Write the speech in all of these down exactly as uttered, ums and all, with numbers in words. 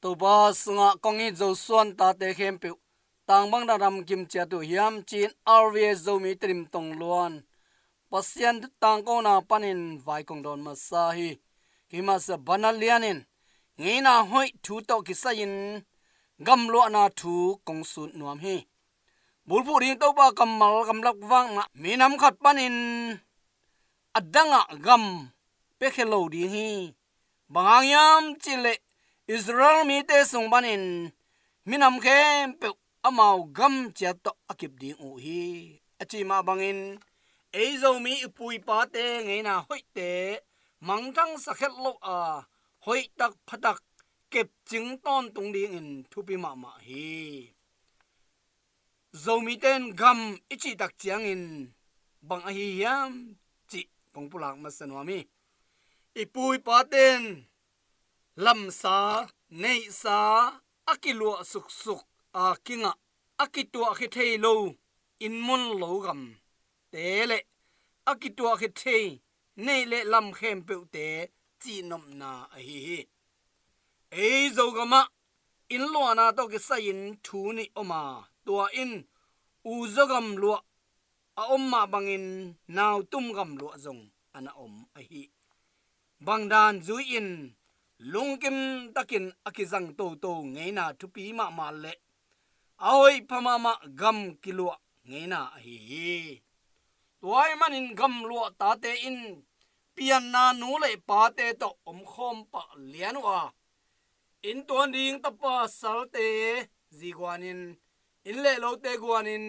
Topa sungah kong it Zosuan tate khempeuh, tang bang dan ram kim ciat uh hiam ci-in R V A Zomi Tedim Tongluan Pasian tangkona panin vai kong dawn masa hi. Himasa banah lianin ngeina hoih thu tawh kisai-in gamluahna thu kong sut nuam hi. Bulphuh ding Topa kammal gamlak vakna minam khat panin a dangah gam piakhia lo ding hi. Bang hang hiam cihleh Israel mite sung panin minam khempeuh amau gam ciat tawh a kip ding uh hi, a cih mah bangin ei Zomi i pu i pate ngeina hoihte mangthang sakhet lo a hoihtak phatak kepcing tawntung dingin thupi mahmah hi. Zomite in gam i cihtak ciangin bang ahi hiam cih kong pulak masa nuam hi. I pu i pate in lamsa, neihsa, a kiluah suksuk a kingah, a kituahkhia thei lo inn mun lo gamte le a kituahkhia thei neih le lam khempeuhte cihnopna ahi hi. Ei Zogamah inn luahna tawh kisai-in thu nih om a, tua in uzaw gamluah a om mah bangin nautum gamluah zong a na om ahi. Bang dan zui-in lungkim takin a kizang toto ngeina thupi mahmah le a hoih pha mahmah gam kiluah ngeina ahi hi. Tua ahih manin gamluah tate in pianna nu le pate tawh omkhawm pah lian uh a, inn tuan ding tapa salte zi guanin, inn lehlote guanin,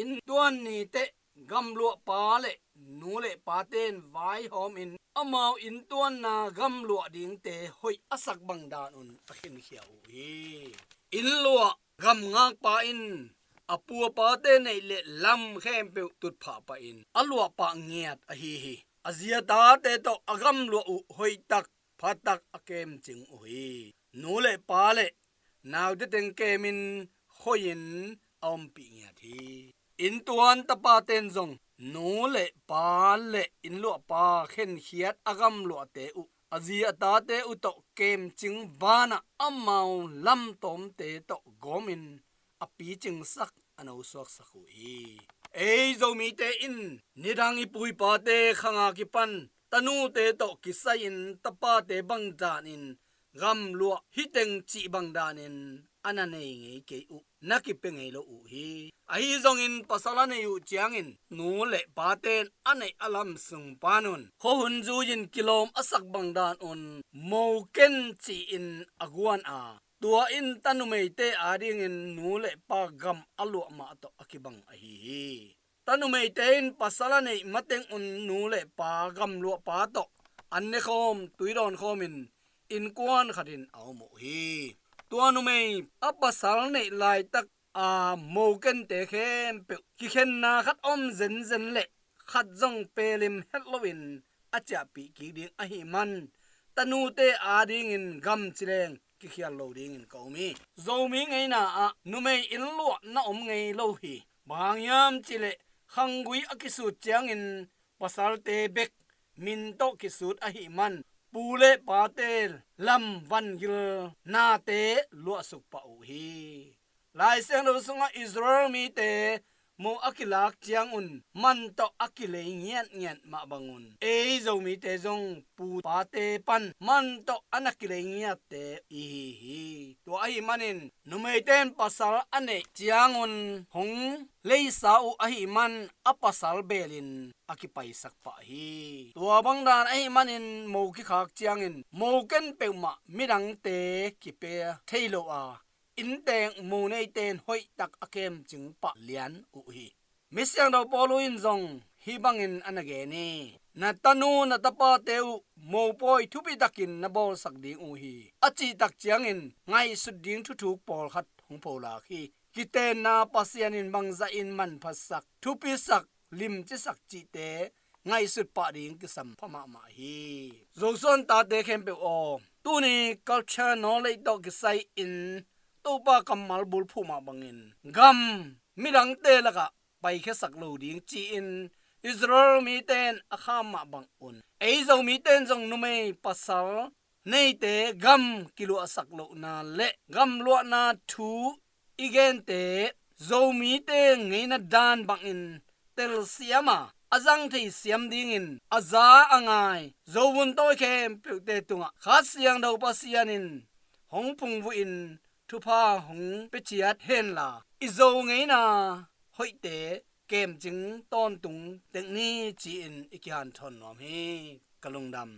inn tuan niteh gamluahpa le nu le pate in vaihawmin amau inn tuanna gamluah dingte hoih a sak bang dan un a khenkhia uh hi. Inn luah gamngakpa in a pu a pate neih le lam khempeuh tutphah pahin a luahpah ngiat ahi hi. A zi a tate tawh a gamluah uh hoihtak phatak a kemcing uh hi. Nu le pa le naute teng kemin hoihin a ompih ngiat hi. Inn tuan tapate in zong nu le pa le inn luahpa khenkhiat a gamluahte uh a zi a tate uh tawh kemcing banah amau lamtawmte tawh gawmin a picingsak a nosuaksak uh hi. Ei Zomite in nidang i pu i pate khanga kipan tanute tawh kisai-in tapate bang danin gamluah hi teng cih bang danin a na nei ngei kei uh, na kipia ngei lo uh hi. Ahi zongin pasal a neih uh ciangin nu le pate in a neih a lam sung pan un khuahun zui-in kilawm a sak bang dan un moken ci-in a guan a, tua in tanumeite adingin nu le pa gam a luah mah tawh a kibang ahi hi. Tanumeite in pasal a neih mateng un nu le pa gamluahpa tawh an nekhawm tuidawn khawmin innkuan khatin a om uh hi. Tua numei a pasal neih laitak a mokente khempeuh kikhenna khat om zenzen le khat zong pelim het loin a ciahpih kik ding ahih man tanute adingin gam cileng kikhial lo dingin ka um hi. Zomi ngeina ah numei inn luah na om ngei lo hi. Bang hang hiam cihleh khanggui a kisut ciangin pasalte bek min tawh kisut ahih man pu le pate lam vangil nate luahsuk pah uh hi. Lai Siangtho sungah Israel mite mo a kilak ciangun man tawh a kilei ngiatngiat mah bangun ei Zomite zong pu pate pan man tawh a na kilei ngiatte i hi hi. Tua ahih manin numeite in pasal a neih ciangun hong leisa uh ahih man a pasal belin a kipaisak pah hi. Tua bang dan ahih manin mo kikhak ciangin mo ken peuhmah midangte kipia thei lo a, innteek mo neite in hoihtak a kemcing pah lian uh hi. Misiangtho Paulu in zong hih bangin a na gen hi. Na tanu na tapate uh mopawi thupitakin na bawlsak ding uh hi, a cihtak ciangin ngaihsut ding thuthuk pawlkhat hong pholak hi. Kitenna Pasian in bangzahin manphasak, thupisak, limcisak cihte ngaihsut pah ding kisam pha mahmah hi. Zosuan tate khempeuh aw, tuni culture knowledge tawh kisai-in Topa kammal bulphuh mah bangin gam midangte lakah paikhiasak lo ding ci-in Israel mite in a kham mah bangun ei Zomite in zong numei pasal neite gam kiluahsak lohna le gamluahna thu i gente Zomite ngeina dan bangin telsiam a, a zang thei siam dingin a za a ngai Zovun tawi khempeuhte tungah Kha Siangtho Pasian in hong phungvuhin thupha hong piaciat henla, i Zo ngeina hoihte kemcing tawntung tek ni ci-in i kihanthawn nuam hi. Ka lungdam.